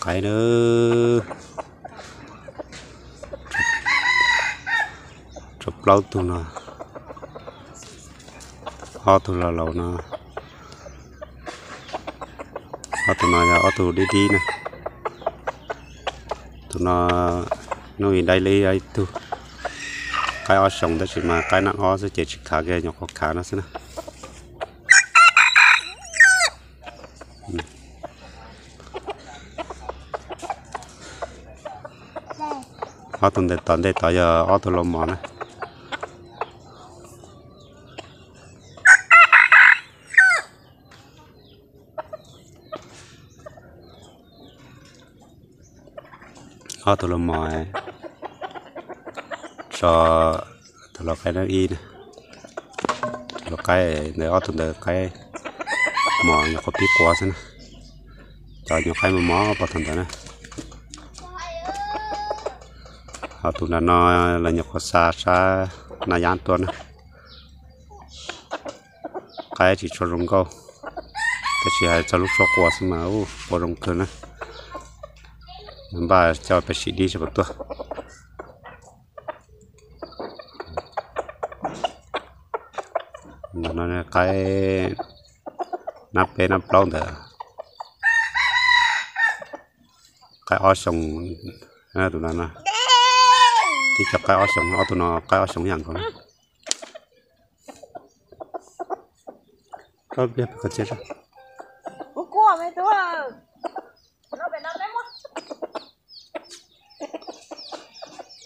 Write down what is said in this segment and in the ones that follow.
Qaib na, tshuav plaub tug no, ob tug laus laus no, ob tug no yog ob tug dib dib na. Tus no hnub i dai li ib tug, qaib ob xyoos tab sis mas qaib naj ob xwb ces tsis khav kiag, nyuam qhuav khav no xwb na. Ob tug ntawm tom ntej tod yog ob tug laus mos na. Ob tug laus mos tso, tus laus qaib dawb ib na, tus laus qaib ntawd, ob tug ntawd qaib mos nyuam qhuav pib qua xwb na. Cov nyuam qaib mos mos pov thaum ntawd na. Ho tus nram no lawv nyuam qhuav xa sab Naj Yab tuaj na. Qaib tsis tshua zoo nkauj, tab sis hais txog lub suab qua xwb mas ua zoo kawg na. Npaj coj pem sim dib seb puas tuaj. Ntawm no qaib nab peb nab plaub ntawd, qaib ob xyoos, tus no, tib co qaib ob xyoos, ob tug no qaib ob xyoos ib yam nkaus.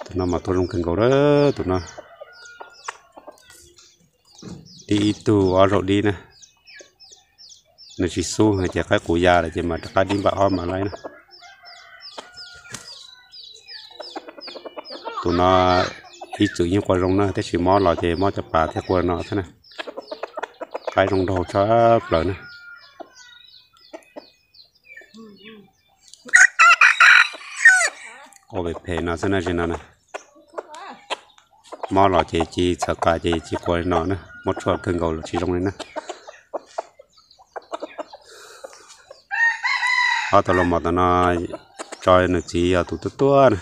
Tus no mas tuaj zoo kawg nkaus lawm, tus no dib ib tug ob zaug dib na. Nws tsis xub ces qaib qus ya lawm ces mas rov qab dib npaj ob mas laib na. Tus no ib txwm yeej qua zoo na, tab sis mob los ces mob cov pas thiaj qua no thiab na. Qaib zoo nraug tshaj plaws na. Qua phem phem no xwb na, tsis no na. Mob los ces cia txhawv qa ces cia qua li no na, muab tshuaj kawg nkaus los tsis zoo li na. Ob tug laus mos tom no tso nws txiv yog tus tuaj tuaj na.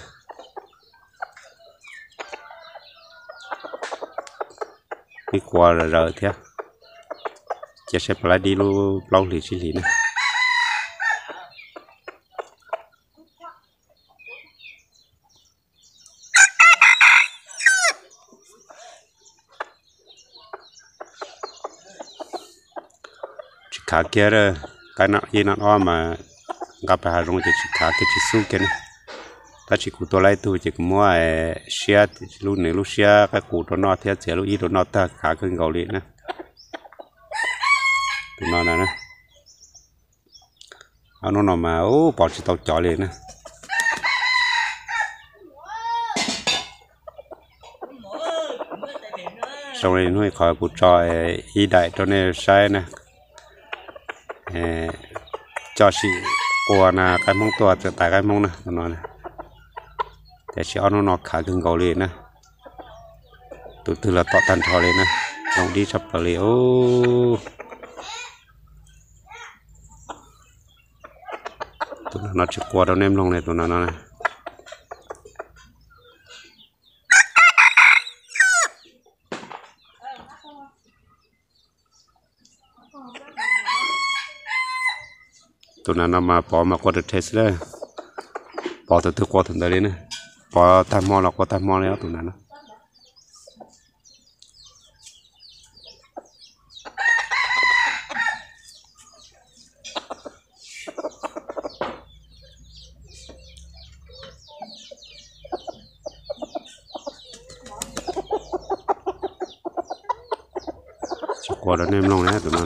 Ib qua zawm thiab, cia saib puas laib dib lub plaub hlis tsib hlis na. Tsis khav kiag, qaib naj ib naj ob mas nqa pais hav zoov ces tsis khav kiag, tsis xub kiag na. Tab sis kuv tua laib tug ces kuv muab siab, lub nws lub siab qaib qus rau noj thiab txiav lub ib rau noj tag, khav kawg nkaus li na. Tus no na, ob hnub no mas pov tsis tau cov li na. Zoo li hnub qhov kuv tso ib daim rau nej saib na, coj sim qua na, qaib Hmoob tuaj txawm tais qaib Hmoob na, tus no. Tiam sis ob hnub no khav kawg nkaus li na, tus twg los tom tag nrho li na, zoo dib tshaj plaws li. Tus no no tsis qua rau nej mloog li, tus no no. Tus no no mas pov mas qua rau rhe xwb na, pov tus twg qua tus ntawd li na, pov tag hmo los qua tag hmo li os tus no no. Tsis qua rau nej mloog li tus no.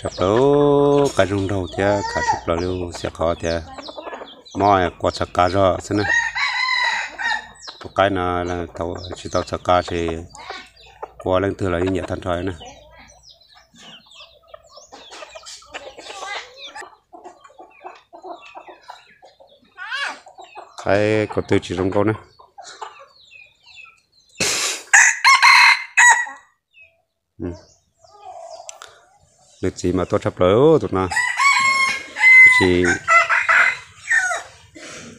Tshaj plaws, qaib zoo nraug thiab khav tshaj plaws li, xyov qhov tias mob qua txhawv qa zog xwb na. Tus qaib no tsis tau txhawv qa ces qua leej twg los yeej nyiam tag nrho na. Qaib ko tw tsis zoo nkauj na. Nws txiv mas tuaj tshaj plaws tus no. Tiam sis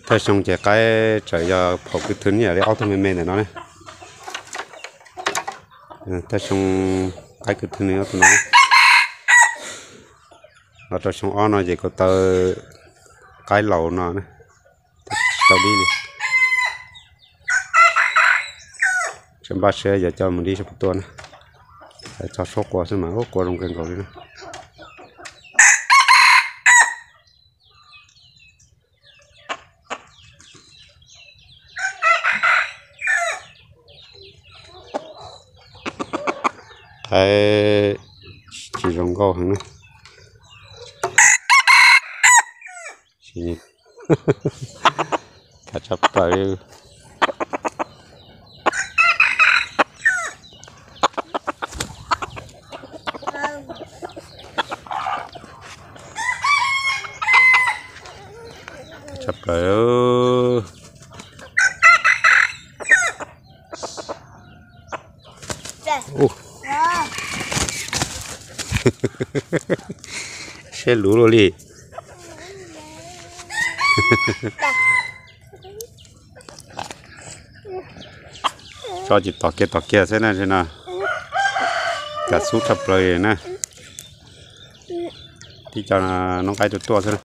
thawj xyoo ces qaib tseem yog phaum kwv thw ib yam li ob tug me me ntawm no ne. Thawj xyoo qaib kwv thw nws ob tug no. Los rau xyoo ob no ces kuv taw qaib laus no na. Tsis tau dib li. Tseem npaj siab yuav coj mus dib saib puas tuaj na. Txog suab qua xwb mas ub qua zoo kawg nkaus li na. Qaib tsis zoo nkauj heev na. Tag tshaj plaws. Tshaj plaws. Siab luv luaj li. Tso tsis tos kiag tos kiag xwb na, no cas xub tshaj plaws na. Tib co noob qaib tuaj tuaj xwb.